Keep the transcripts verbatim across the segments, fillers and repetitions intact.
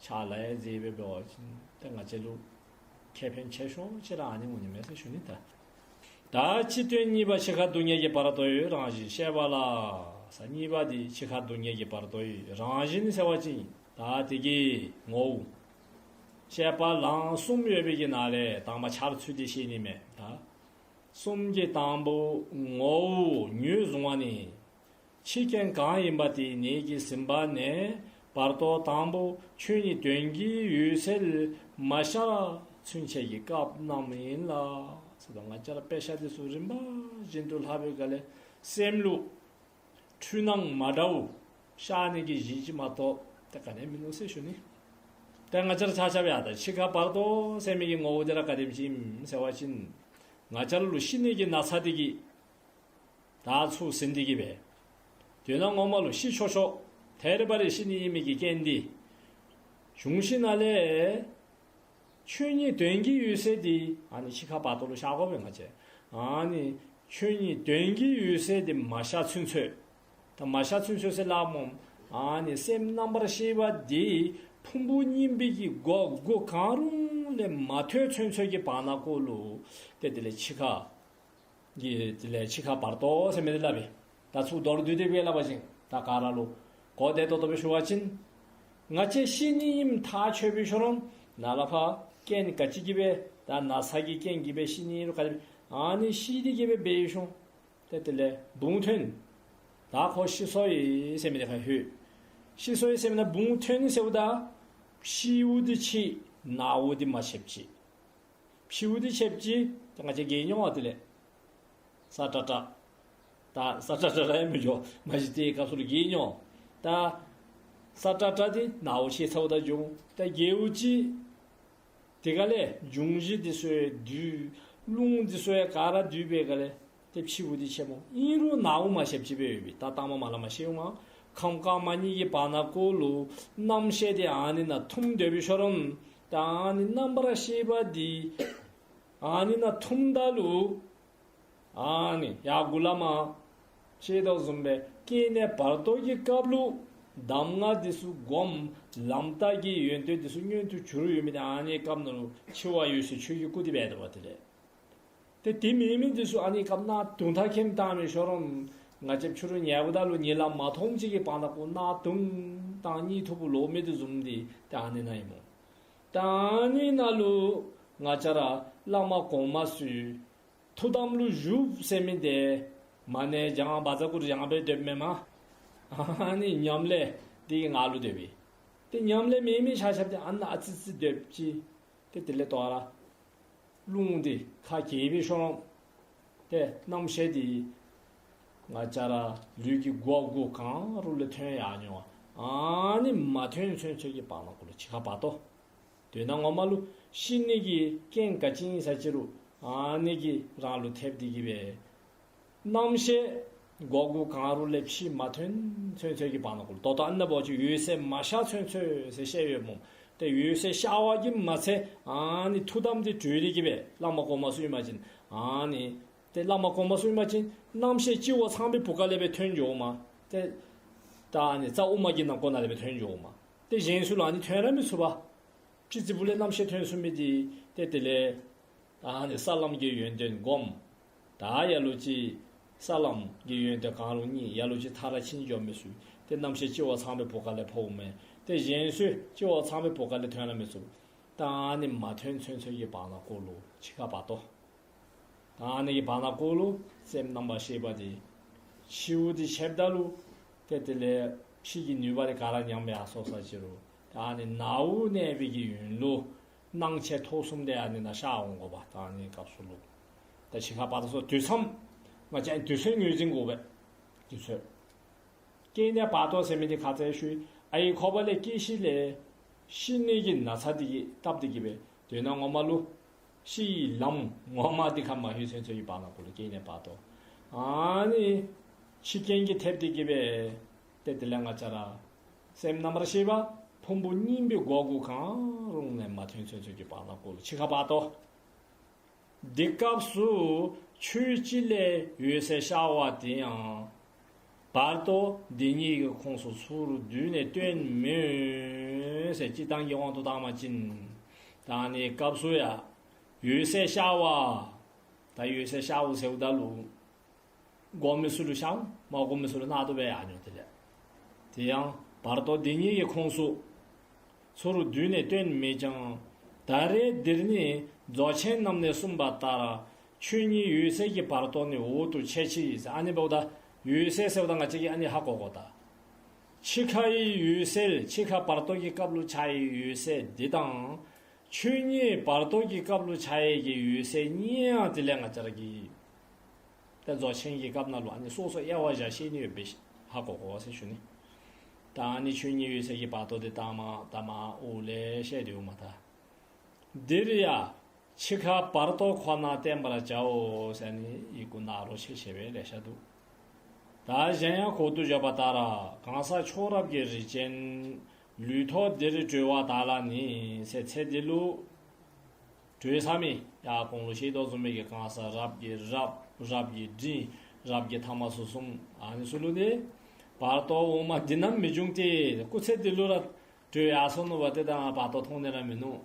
ཕྱག་ལཱ་ཡང་མཛད་སྦེ་འབད་བ་ཅིན་ཏེ་ང་བཅས་ལུ་ཁེ་ཕན་ཆེ་ཤོས་ཅིག་ར་ཨ་ནི་འོང་ནི་མས་ཟེར་ཞུ་ནི། ད་ད་སྤྱི་དོན་གཉིས་པ་འཆི་ཁ་སྡུག་བསྔལ་གྱི་བར་དོའི་རང་བཞིན་བཤད་པ་ལ། ས་གཉིས་པ་འདི་འཆི་ཁ་སྡུག་བསྔལ་གྱི་བར་དོའི་རང་བཞིན་ཟེར་བ་ཅིན་ད་དེ་གི་ངོ་བོ། བཤད་པ་ལམ་གསུམ་ཡོད་པའི་གི་ནང་ལས་དང་པ་འཆར་ཚུལ་འདི་བཤད་ནི་མས། ད་གསུམ་གྱི་དང་པོ་ངོ་བོ་ངོས་བཟུང་བ་ནི། འཆི་རྐྱེན་གང་ཡིན་པ་དེ་ནད་ཀྱིས་ཟིན་པ་ནས་བར་དོ་དང་པོ་ཆོས་ཉིད་དོན་གྱི་འོད་གསལ་མ་ཤར་ཚུན་ཆད་ཀྱི་སྐབས་རྣམས་ཡིན་ལ། ཟེར་ད་ང་བཅས་ར་དཔེ་ཆ་འདི་ཚུ་རིམ་པ་བཞིན་དུ་ལྷག་པའི་སྒང་ལས་སེམས་ལུ་འཁྲུལ་སྣང་མ་འདྲཝ་ཤར་ནི་གི་གཞི་ཅིག་མ་གཏོགས་ཏེ་ག་ནི་མིན་ནུག་ཟེར་ཞུ་ནི། ཏེ་ང་བཅས་ར་ཆ་ཁྱབ་ཡང་ད་འཆི་ཁ་བར་དོ་ཟེར་མི་གི་ངོ་བོ་འདི་ར་ག་དེམ་ཅིག་ཨིནམ་ཟེར་བ་ཅིན་ང་བཅས་ར་ལུ་ཤི་ནི་གི་ན་ཚ་འདི་གིས་ད་ཚུར་ཟིན་ཏེ་གི་སྦེ་དོན་ངོ་མ་ལུ་ཤི་ཆོག་ཆོག་ཐད་རི་བ་རི་ཤི་ནི་ཨིན་མི་གི་རྐྱེན་འདི་བྱུང་ཞིནམ་ལས་ཆོས་ཉིད་དོན་གྱི་འོད་གསལ་འདི་ཨ་ནི་འཆི་ཁ་བར་དོ་ལུ་ཤར་དགོ་པས། ང་བཅས་ཨ་ནི་ཆོས་ཉིད་དོན་གྱི་འོད་གསལ་འདི་མ་ཤར་ཚུན་ཚོད། ད་མ་ཤར་ཚུན་ཚོད་ཟེར་སླབ་སྨོ། ཨ་ནི་སེམས་རྣམ་པར་ཤེས་པ་འདི་ཕུང་པོ་རྙིང་པའི་གི་སྒོ་དགུ་གང་རུང་ལས་མ་ཐོན་ཚུན་ཚོད་ཀྱི་བར་ན་ཀོ་ལུ་ཏེ་དེ་ལས་འཆི་ཁ་གི་དེ་ལས་འཆི་ཁ་བར་དོ་ཟེར་མི་འདི་སླབ་པས། ད་ཚུར་མདོར་བསྡུས་ཏེ་སྦེ་སླབ་པ་ཅིན་ད་ག་ར་ལུ་གོ་བདེ་ཏོག་ཏོ་སྦེ་ཞུ་བ་ཅིན་ང་བཅས་ཤི་ནི་ཨིནམ་ཐག་ཆོད་པའི་ཤུལ་ལུ་ནཱ་ལས་ཕར་རྐྱེན་ག་ཅི་གིས་སྦེ་ད་ན་ཚ་གི་རྐྱེན་གྱིས་སྦེ་ཤི་ནི་ཨིན་རུང་ག་དེ་ཨ་ནི་ཤི་སྟེ་གི་སྦེ་འབད་ཡི་ཤོང་། ཏེ་དེ་ལས་བུང་ཐོན། ད་ཁོ་ཤི་སོ་ཡི་ཟེར་མི་འདི་ཁར་ལྷོད། ཤི་སོ་ཡི་ཟེར་མི་ནང་བུང་ཐོན་ཟེརཝ་ད་ཕྱི་དབུགས་འདི་ཆད་ནང་དབུགས་འདི་མ་ཆདཔ་ཅིག། ཕྱི་དབུགས་འདི་ཆདཔ་ཅིག་ད་ང་བཅས་རྒས་མྱོང་བ་དེ་ལས་ས་ཏྲ་ཏྲ། ད་ས་ཏྲ་ཏྲ་ར་ཡང་མི་འགྱོ། མ་གཞི་དེའི་སྐབས་སུ་ལུ་རྒས་མྱོང་། ད་ས་ཏྲ་ཏྲ་འདི་ནང་དབུགས་ཆད་ཚརཝ་ད་འགྱོ་འོང་། ད་རྒས་འོང་ཅི། དེ་ག་ལས་འབྱུང་བཞི་འདི་ཚུ་ཡང་འདུས། རླུང་འདི་ཚུ་ཡང་ག་ར་འདུས་པའི་སྒང་ལས་ཏེ་ཕྱི་དབུགས་འདི་ཆད་སྨོ། ཨིན་རུང་ནང་དབུགས་མ་ཆདཔ་ཅིག་སྦེ་ཡོད་པས། ད་ལྟ་མ་མ་ལ་མ་ཤེས་འོང་མ། ཁམས་དཀར་དམར་གཉིས་ཀྱི་བར་ན་ཀོ་ལུ་རྣམ་ཤེས་འདི་ཨ་ནི་ནང་ཐུམ་སྡོད་པའི་ཤུལ་ལུ་ད་ཨ་ནི་རྣམ་པར་ཤེས་པ་འདི་ཨ་ནི་ནང་ཐུམ་ད་ལུ་ཨ་ནི་ཡར་མགུ་ལས་མར་ཅིག་དོ་བཟུམ་སྦེ་སྐྱེ་གནས་བར་དོ་གི་སྐབས་ལུ་གདམས་ངག་འདི་ཚུ་སྒོམ། ལམ་རྟགས་ཀྱི་ཡོན་ཏན་འདི་ཚུ་མངོན་དུ་གྱུར་ཡོད་མི་འདི་ཨ་ནི་སྐབས་ནང་ལུ་འཆི་བ་འོད་གསལ་ཆོས་ཀྱི་སྐུ་འདི་སྦེ་འདུག་པ། དེ་ལས་ཏེ་དེ་མེན་མི་འདི་ཚུ་ཨ་ནི་སྐབས་ནང་དུང་ཐག་ཁེམ་བཏང་མི་ཤུལ་ལུ་ང་བཅས་ཕྱི་རུ་ཉལཝ་ད་ལུ་ཉིན་ལམ་མ་མཐོངམ་ཅིག་གི་བར་ན་ཀོ་ནང་དུང་དང་གཉིད་འཐུག་པོ་ལོག་མི་འདི་བཟུམ་འདི་ཏེ་ཨ་ནི་ནང་ཨིན་སྨོ། ད་ཨ་ནི་ནང་ལུ་ང་བཅས་ར་བླ་མ་གོང་མ་ཚུ་ཐུགས་དམ་ལུ་བཞུགས་ཟེར་མི་འདི་མ་ཎི་བགྱང་བཛྲ་གུ་རུ་བགྱང་སྦེ་སྡོདཔ་མེན་མས། ཨ་ནི་ཉམས་ལེན་འདི་གི་ངང་ལུ་སྡོད་པས། ཏེ་ཉམས་ལེན་མེད་མི་ཆ་ཁྱབ་འདི་ཨ་ནཱ་ཨ་ཙི་ཙི་སྡོདཔ་ཅིག། ཏེ་དེ་ལས་དོ་རུང་རླུང་འདི་ཁ་གྱེས་པའི་ཤུལ་ལུ་ཏེ་རྣམ་ཤེས་འདི་ང་བཅས་ར་ལུས་ཀྱི་སྒོ་དགུ་གང་རུང་ལས་ཐོན་ཡར་འགྱོ་བ། ཨ་ནི་མ་ཐོན་ཚུན་ཚོད་ཀྱི་བར་ན་ཀོ་ལུ་འཆི་ཁ་བར་དོ། དོན་ངོ་མ་ལུ་ཤི་ནི་གི་རྐྱེན་ག་ཅི་ཨིན་ས་ཅི་རུང་ཨ་ནི་གིས་རང་ལུ་ཐེབས་ཏེ་གི་སྦེ་རྣམ་ཤེས་སྒོ་དགུ་གང་རུང་ལས་ཕྱི་མ་ཐོན་ཚུན་ཚོད་ཀྱི་བར་ན་ཀོ་ལུ་ད་ལྟོ་ཨ་ནཱ་འབད་བ་ཅིན་འོད་གསལ་མ་ཤར་ཚུན་ཚོད་ཟེར་བཤད་ཡོད་སྨོ། ཏེ་འོད་གསལ་ཤར་བ་གིས་མ་ཚད་ཨ་ནི་ཐུགས་དམ་འདི་གྲོལ་ཏེ་གི་སྦེ་བླ་མ་གོང་མ་ཚུ་ཨིན་པ་ཅིན་ཨ་ནི་ཏེ་བླ་མ་གོང་མ་ཚུ་ཨིན་པ་ཅིན་རྣམ་ཤེས་སྤྱི་བོ་ཚངས་པའི་བུ་ག་ལས་སྦེ་ཐོན་འགྱོཝ་མས། ཏེ་ད་ཨ་ནི་རྩ་དབུ་མ་གི་ནང་ཁོག་ནང་ལས་སྦེ་ཐོན་འགྱོཝ་མས། ཏེ་གཞན་ཚུ་ལུ་ཨ་ནི་ཐོན་ར་མི་ཚུགས་པས། སྤྱི་གཙུག་ལས་རྣམ་ཤེས་ཐོན་ཚུགས་མི་འདི་ཏེ་དེ་ལས་ཨ་ནི་ས་ལམ་གྱི་ཡོན་ཏན་སྒོམ། ད་ལ་ལུ་ཅིག་ས་ལམ་གྱི་ཡོན་ཏན་གང་རུང་རྙེད། ལ་ལུ་ཅིག་མཐར་ཕྱིན་འགྱོ་མི་ཚུ་ཏེ་རྣམ་ཤེས་སྤྱི་བོ་ཚངས་པའི་བུ་ག་ལས་ཕོགཔ་མས། ཏེ་གཞན་ཚུ་སྤྱི་བོ་ཚངས་པའི་བུ་ག་ལས་ཐོན་ར་མི་ཚུགས། ད་ཨ་ནི་མ་ཐོན་ཚུན་ཚོད་ཀྱི་བར་ན་ཀོ་ལུ་འཆི་ཁ་བར་དོ། ད་ཨ་ནི་གི་བར་ན་ཀོ་ལུ་སེམས་རྣམ་པར་ཤེས་པ་འདི་ཕྱི་དབུགས་འདི་ཆདཔ་ད་ལུ་ཏེ་དེ་ལས་ཕྱི་གི་ནུས་པ་འདི་ག་ར་ཉམས་ཡར་སོ་ས་ཅི་རུང་ད་ཨ་ནི་ནང་དབུགས་གནས་པའི་གི་ཡུན་ལུ་སྣང་མཆེད་ཐོབ་གསུམ་འདི་ཨ་ནི་ནང་ཤར་འོང་དགོ་པས། ད་ཨ་ནི་སྐབས་སུ་ལུ་ད་འཆི་ཁ་བར་དོ་ཟེར་དུས་མཚམས་ང་བཅས་དུས་ཚོད་ངོས་འཛིན་དགོ་པས། དུས་ཚོད། སྐྱེ་གནས་བར་དོ་ཟེར་མི་འདི་ཁ་ཙ་ཞུ་ཡི། ཨའི་ཁོག་པ་ལས་སྐྱེས་ཞིནམ་ལས་ཤི་ནི་གི་ན་ཚ་འདི་གིས་བཏབ་སྟེ་གི་སྦེ་དོན་ངོ་མ་ལུ་ཤི་བའི་ལམ་ངོ་མ་འདི་ཁར་མ་ལྷོད་ཚུན་ཚོད་ཀྱི་བར་ན་ཀོ་ལུ་སྐྱེ་གནས་བར་དོ། ཨ་ནི་འཆི་རྐྱེན་གྱིས་ཐེབས་ཏེ་གི་སྦེ་ཏེ་དེ་ལས་ང་བཅས་ར་སེམས་རྣམ་པར་ཤེས་པ་ཕུང་པོ་རྙིང་པའི་སྒོ་དགུ་གང་རུང་ནས་མ་ཐོན་ཚུན་ཚོད་ཀྱི་བར་ན་ཀོ་ལུ་འཆི་ཁ་བར་དོ། འདི་སྐབས་སུ་ཆོས་སྤྱི་ལས་འོད་གསལ་ཤར་བ་དེ་ཡང་ བར་དོ་འདི་གཉིས་ཀྱི་ཁོངས་སུ་ཚུར་བསྡུས་ནས་སྟོན་མོད་ཟེར་སྤྱིར་བཏང་གི་དབང་དུ་བཏང་བ་ཅིན། ད་ཨ་ནི་སྐབས་སུ་ཡང་འོད་གསལ་ཤར་བ། ད་འོད་གསལ་ཤརཝ་ཟེརཝ་ད་ལུ་དགོ་མི་ཚུ་ལུ་ཤར་འོང་། མ་དགོ་མི་ཚུ་ལུ་གནག་དུ་སྦེ་ཡར་འགྱོ། དེ་ལས་དེ་ཡང་བར་དོ་འདི་གཉིས་ཀྱི་ཁོངས་སུ་ཚུར་བསྡུས་ནས་སྟོན་མོད་ཀྱང་། ད་རེས་འདིར་ནི་རྫོགས་ཆེན་རྣམས་ནས་གསུངས་པ་ལྟར་ཆོས་ཉིད་འོད་གསལ་གྱི་བར་དོ་ནི་འོག་ཏུ་འཆད་ཅིག་ཟེར། ཨ་ནི་འབདཝ་ད་འོད་གསལ་ཟེརཝ་ད་ང་བཅས་ཀྱིས་ཨ་ནི་ཧ་གོ་དགོ། ད་འཆི་ཁའི་འོད་གསལ་འཆི་ཁ་བར་དོ་གི་སྐབས་ལུ་འཆར་བའི་འོད་གསལ་འདི་དང་། ཆོས་ཉིད་བར་དོ་གི་སྐབས་ལུ་འཆར་བའི་གི་འོད་གསལ་གཉིས་ཡང་དེ་ལས་ང་བཅས་ར་གིས་ད་རྫོགས་ཆེན་གྱི་སྐབས་ནང་ལུ་ཨ་ནི་སོ་སོ་དབྱེ་བ་བཞག་ཤེས་ནི་ཡོདཔ་སྦེ་ཧ་གོ་དགོ་ཟེར་ཞུ་ནི། ད་ཨ་ནི་ཆོས་ཉིད་འོད་གསལ་གྱི་བར་དོ་འདི་ད་མ་ད་མ་འོག་ལས་བཤད་དེ་འོང་མས། ད་འདིར་ཡང་འཆི་ཁ་བར་དོ་ཁོ་ན་བསྟན་པར་བྱའོ་ཟེར་ནི་ཡི་གུ་ནཱ་རོ་ཆེ་ཆེ་སྦེ་ལེ་ཤ་འདུག། ད་གཞན་ཡང་གོང་དུ་བརྗོད་པ་ལྟར་གང་ཟག་མཆོག་རབ་ཀྱི་རིགས་ཅན་ལུས་ཐོག་འདིར་གྲོལ་བ་དག་ལ་ནི་ཟེར་ཚེ་འདི་ལུ་གྲོལ་ཚར་མི་ཡར་གོང་ལུ་ཞུ་དོ་བཟུམ་སྦེ་གི་གང་ཟག་རབ་ཀྱི་རབ་རབ་ཀྱི་འབྲིང་རབ་ཀྱི་ཐ་མ་སོ་གསུམ་ཨ་ནི་ཚུ་ལུ་ནི་བར་དོ་འོག་མ་འདི་རྣམས་མི་འབྱུང་སྟེ། སྐུ་ཚེ་འདི་ལུ་ར་གྲོལ་ཡར་སོ་ནུག་པ་ཏེ་ད་བར་དོ་མཐོང་ནི་ར་མིན་ནུག།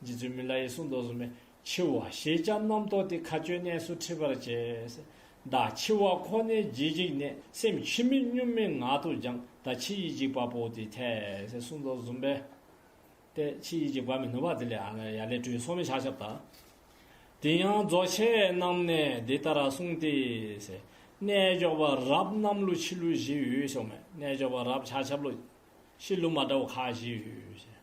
རྗེ་བཙུན་མི་ལ་ཡིས་གསུངས་དོ་བཟུམ་སྦེ་འཆི་བ་ཞེས་བྱ་རྣམ་རྟོག་སྟེ། མཁའ་སྤྱོད་གནས་སུ་ཁྲིད་པར་བྱེད། བདག་འཆི་བ་ཁོ་ནས་འཇིགས་འཇིགས་ནས། སེམས་འཆི་མེད་གཉུག་མའི་ངང་དུ་སྦྱངས། ད་འཆི་བའི་འཇིགས་པ་བོར་ཏེ་ཐལ་ཟེར་གསུངས་དོ་བཟུམ་སྦེ། ཏེ་འཆི་བའི་འཇིགས་པ་མིན་ནུག་པ། དེ་ལས་ཨ་ནཱ་ཡར་ལས་གྲོལ་སོང་མི་ཆ་ཁྱབ་ད། དེ་ཡང་རྫོགས་ཆེན་རྣམས་ནས་འདི་ལྟར་གསུངས་ཏེ་ཟེར། རྣལ་འབྱོར་པ་རབ་རྣམས་ལུ་འཆི་ལུགས་བཞི་ཡོད་ཟེར་མས། རྣལ་འབྱོར་པ་རབ་ཆ་ཁྱབ་ལུ་འཆི་ལུགས་མ་འདྲཝ་ཁག་བཞི་ཡོད་ཟེར།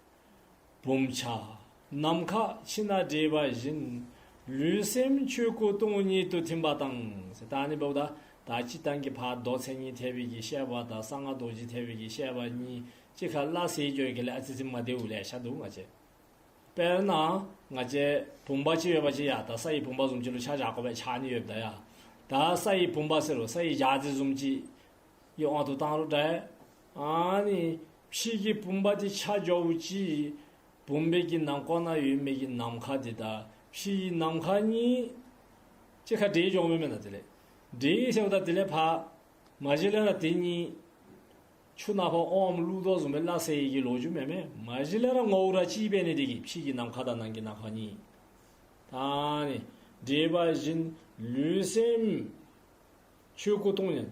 བུམ་ཆགས་ནམ་མཁའ་ཕྱི་ནང་འདྲེས་པ་བཞིན། ལུས་སེམས་ཆོས་སྐུ་སྟོང་ཉིད་དུ་ཐིམ་པ་དང་ཟེར། ད་ཨ་ནི་འབདཝ་ད་ད་སྤྱིར་བཏང་གི་ཕར་མདོ་མཚན་ཉིད་ཐེག་པའི་གི་བཤད་པ་དང་གསང་སྔགས་རྡོ་རྗེ་ཐེག་པའི་གི་བཤད་པ་གཉིས་གཅིག་ཁར་སླ་བསྲེ་འགྱོ་གི་ལས་ཨ་ཙི་ཙི་མ་བདེཝ་ལེ་ཤ་འདུག་ང་བཅས། དཔེར་ན་ང་བཅས་བུམ་པ་ཅིག་ཡོད་པ་ཅིན་ཡ་ད་ས་ཡི་བུམ་པ་བཟུམ་ཅིག་ལུ་ཆ་བཞག་དགོ་པས། ཆགས་ནི་ཡོདཔ་ད་ཡ། ད་ས་ཡི་བུམ་པ་ཟེར་རུང་ས་ཡི་ཞག་རྩི་བཟུམ་ཅིག་གི་དབང་དུ་བཏང་རུང་འདྲ། ཨ་ནི་ཕྱི་གི་བུམ་པ་འདི་ཆགས་འགྱོཝ་ཅིག་བུམ་པའི་གི་ནང་ཁོག་ནང་ཡོད་མི་གི་ནམ་མཁའ་འདི་དང་ཕྱི་གི་ནམ་མཁའ་གཉིས་གཅིག་ཁར་འདྲེས་འགྱོཝ་མས་མེན་ན། དེ་ལས་འདྲེས་ཟེརཝ་ད་དེ་ལས་ཕར་མ་གཞི་ལས་ར་དེ་གཉིས་ཆུ་ནང་ཕར་ཨོམ་བླུགས་དོ་བཟུམ་སྦེ་སླ་བསྲེ་གི་ལོ་རྒྱུས་མེན་མས། མ་གཞི་ལས་ར་ངོ་བོ་ར་གཅིག་འབད་ནི་དེ་གིས་ཕྱི་གི་ནམ་མཁའ་དང་ནང་གི་ནམ་མཁའ་གཉིས། ད་ནི་འདྲེས་པ་བཞིན་ལུས་སེམས་ཆོས་སྐུ་སྟོང་ཉིད།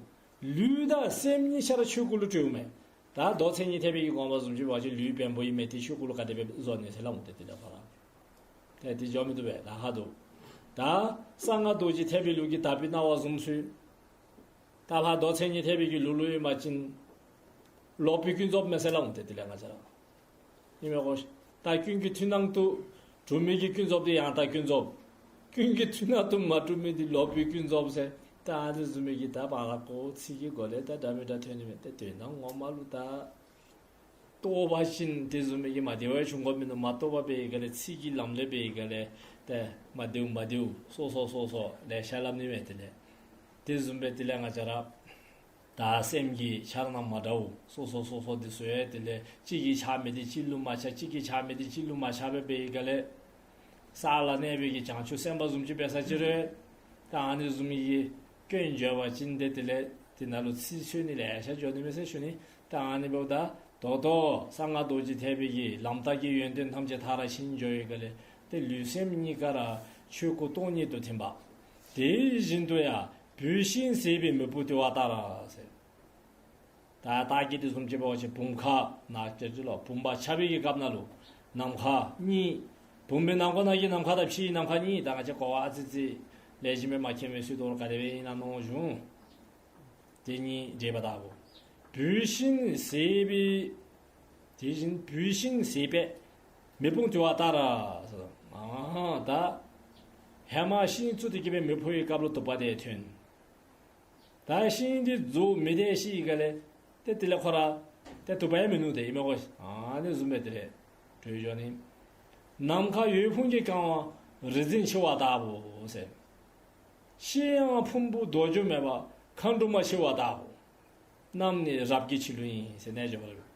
ལུས་དང་སེམས་གཉིས་ཆ་ར་ཆོས་སྐུ་ལུ་གྲོལཝ་མས། ད་མདོ་མཚན་ཉིད་ཐེག་པའི་གི་དགོངས་པ་བཟུམ་ཅིག་འབད་བ་ཅིན་ལུས་བེམ་པོ་ཨིན་མས། ཏེ་ཆོས་སྐུ་ལུ་ག་དེ་སྦེ་བཟོ་ནི་ཟེར་སླབ་འོང་། ཏེ་དེ་ལས་ཕར་ཏེ་དེ་འགྱོ་མི་བཏུབ་པས། ད་ཧ་འདུག། ད་གསང་སྔགས་རྡོ་རྗེ་ཐེག་པའི་ལུགས་ཀྱི་དག་པའི་སྣང་བ་བཟུམ་ཚུ་ད་ཕར་མདོ་མཚན་ཉིད་ཐེག་པའི་གི་ལུགས་ལུ་ཨིན་པ་ཅིན་ལོག་པའི་ཀུན་རྫོབ་མས་ཟེར་སླབ་འོང་། ཏེ་དེ་ལས་ང་བཅས་ར་ཨིན་མས་གོ། ད་ཀུན་གྱི་མཐུན་སྣང་དུ་གྲུབ་མི་གི་ཀུན་རྫོབ་འདི་ཡང་དག་ཀུན་རྫོབ། ཀུན་གྱི་མཐུན་སྣང་དུ་མ་གྲུབ་མི་འདི་ལོག་པའི་ཀུན་རྫོབ་ཟེར། ད་ཨ་ནི་བཟུམ་མའི་གི་ད་བར་ལ་ཁོ་ཚིག་གི་སྒོ་ལས་ད་འདྲ་མི་འདྲ་ཐོན་ནི་མས། ཏེ་དོན་དག་ངོ་མ་ལུ་ད་རྟོགས་པ་ཅིན་དེ་བཟུམ་མའི་གི་མ་བདེ་བ་འབྱུང་དགོཔ་མིན་ནུག། མ་རྟོགས་པ་འབད་བའི་སྒང་ལས་ཚིག་གི་ལམ་ལས་འབད་བའི་སྒང་ལས་ཏེ་མ་བདེཝ་མ་བདེཝ་སོ་སོ་སོ་སོ་ལེ་ཤ་སླབ་ནི་མས། དེ་ལས་དེ་བཟུམ་སྦེ་དེ་ལས་ང་བཅས་ར་ད་སེམས་ཀྱི་འཆར་སྣང་མ་འདྲཝ་སོ་སོ་སོ་སོ་འདི་ཚུ་ཡང་དེ་ལས་གཅིག་གིས་འཆར་མི་འདི་གཅིག་ལུ་མ་འཆར། གཅིག་གིས་འཆར་མི་འདི་གཅིག་ལུ་མ་འཆར་བར་འབད་བའི་སྒང་ལས་ས་ལ་གནས་པའི་གི་བྱང་ཆུབ་སེམས་དཔའ་བཟུམ་ཅིག་འབད་ས་ཅིག་རུང་ད་ཨ་ནི་བཟུམ་གྱི་སྐྱོན་བརྗོད་པ་ཅིན་ཏེ་དེ་ལས་དེ་ནང་ལུ་ཚིག་འཆོལ་ནི་ལེ་ཤ་འགྱོ་ནི་མས་ཟེར་ཞུ་ནི། ད་ཨ་ནི་འབདཝ་ད་ད་ལྟོ་གསང་སྔགས་རྡོ་རྗེ་ཐེག་པའི་གི་ལམ་རྟགས་ཀྱི་ཡོན་ཏན་ཐམས་ཅད་མཐར་ཕྱིན་འགྱོ་བའི་སྒང་ལས་ཏེ་ལུས་སེམས་གཉིས་ཀ་ར་ཆོས་སྐུ་སྟོང་ཉིད་དུ་ཐིམ་པ། དེ་བཞིན་དུ་ཡང་བུད་ཤིང་ཟད་པའི་མེ་དཔུང་བཏུལ་བ་ལྟར་ཟེར། ད་རྟགས་ཀྱི་དེ་བཟུམ་ཅིག་འབད་བ་ཅིན་བུམ་ཁ་ནང་ཅིག་ལུ་བུམ་པ་འཆར་བའི་གི་སྐབས་ནང་ལུ་ནམ་མཁའ་གཉིས། བུམ་པའི་ནང་ཁོག་ནང་གི་ནམ་མཁའ་དང་ཕྱིའི་ནམ་མཁའ་གཉིས། ད་ང་བཅས་གོ་བ་ཨ་ཙི་ཙི་ལེགས་ཤོམ་སྦེ་མ་མཁྱེན་པའི་ཚུལ་དུ་ག་དེ་སྦེ་ཨིན་ན་མནོ་བྱུང་། དེ་གཉིས་འདྲེས་པ་ལྟ་བུ། བུད་ཤིང་ཟད་པའི་དེ་བཞིན་བུད་ཤིང་ཟད་པའི་མེ་དཔུང་བཏུལ་བ་ལྟར། ཨ་ད་ཧེ་མ་ཤིང་བཙུགས་ཏེ་གི་སྦེ་མེ་ཕོག་པའི་སྐབས་ལུ་དུ་པ་དེ་ཐོན། ད་ཤིང་འདི་རྫོགས་མི་དེ་ཤི་སྒང་ལས་ཏེ་དེ་ལས་ཁོ་ར་ཏེ་དུ་པ་ཡང་མིན་ནུག། དེ་ཨིན་མས་གོ། ཨ་ནི་བཟུམ་སྦེ་དེ་ལས་གྲོལ་འགྱོ་ནི། ནམ་མཁའ་འོད་ཕུང་གིས་གང་བ་རིག་འཛིན་འཆི་བ་ལྟ་བུ་ཟེར། ཤེལ་དབྱངས་ཕུང་པོ་རྡོ་རྗེ་མེད་པ་མཁའ་འགྲོ་མ་འཆི་བ་ལྟ་བུ། རྣམས་ནི་རབ་ཀྱི་འཆི་ལུགས་ཡིན་ཟེར་རྣལ་འབྱོར་པ་རེད།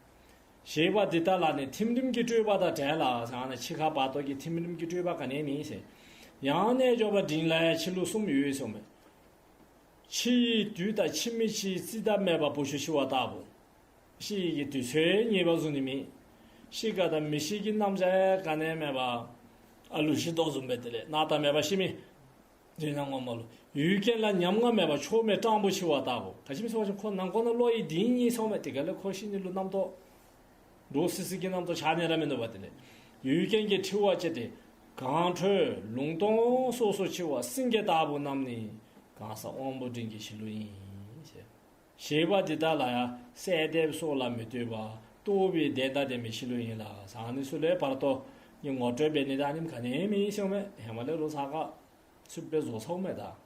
ཞེས་པ་འདི་དག་ལ་ནི་ཐིམ་རིམ་གྱི་སྤྲོས་པ་དང་བྲལ་ལ་ཟེར། ཨ་ནི་འཆི་ཁ་བར་དོ་གི་ཐིམ་རིམ་གྱི་སྤྲོས་པ་ག་ནི་ཡང་མེད་ཟེར། ཡང་རྣལ་འབྱོར་པ་འབྲིང་ལ་ཡང་འཆི་ལུགས་གསུམ་ཡོད་གསུངས་མས། འཆི་བའི་དུས་དང་འཆི་མི་འཆིའི་རྩིས་གདབ་མེད་པར་བུ་ཆུང་ཤི་བ་ལྟ་བུ། ཤི་ནི་གི་དུས་ཚོད་ངེས་པ་བཟུང་ནི་མེད། ཤི་ཁ་དང་མི་ཤི་གི་རྣམ་གཞག་ག་ནི་མེད་པར་ཨ་ལུ་ཤི་དོ་བཟུམ་སྦེ་དེ་ལས་ནག་དང་མེད་པར་ཤི་མི། དེ་ནང་ངོ་མ་ལུ་ཡུལ་རྐྱེན་ལ་ཉམ་ང་མེད་པར་ཕྱོགས་མེད་སྤྲང་པོ་འཆི་བ་ལྟ་བུ། ག་ཅི་སྨོ་ཟེར་བ་ཅིན་ཁོ་ནང་ཁོག་ནང་བློ་ཡི་གཏིང་ནི་ཡོད་ཟེརཝ་མས། དེ་ག་ལས་ཁོ་ཤི་ནི་ལུ་རྣམ་རྟོག་འདྲོག་སི་སི་གི་རྣམ་རྟོག་ཆགས་ནི་ར་མིན་འདུག་པ། དེ་ལས་ཡུལ་རྐྱེན་གྱིས་འཁྲི་བ་བཅད་དེ་གངས་ཁྲོད་ལུང་སྟོང་སོ་སོར་འཆི་བ། སེང་གེ་ལྟ་བུ་རྣམས་ནི་གང་ཟག་དབང་པོ་འབྲིང་གི་ཤི་ལུགས་ཡིན་ཟེར། བཞེས་པ་འདི་དག་ལ་ཡང་གསལ་འདེབས་སོགས་ལ་མི་ལྟོས་པར་རྟོགས་པའི་བདེན་དང་ལྡན་པའི་ཤི་ལུགས་ཡིན་ལ། ཟེར་ཨ་ནི་ཚུ་ལས་བར་དོ་ངོ་སྤྲོད་འབད་ནི་དང་ཨ་ནེམ་ག་ནི་མེད་ཟེརཝ་མས། ཧེ་མ་ལས་རོགས་ས་ག་ཚུད་པའི་བཟོ་ཚརཝ་མས་ད།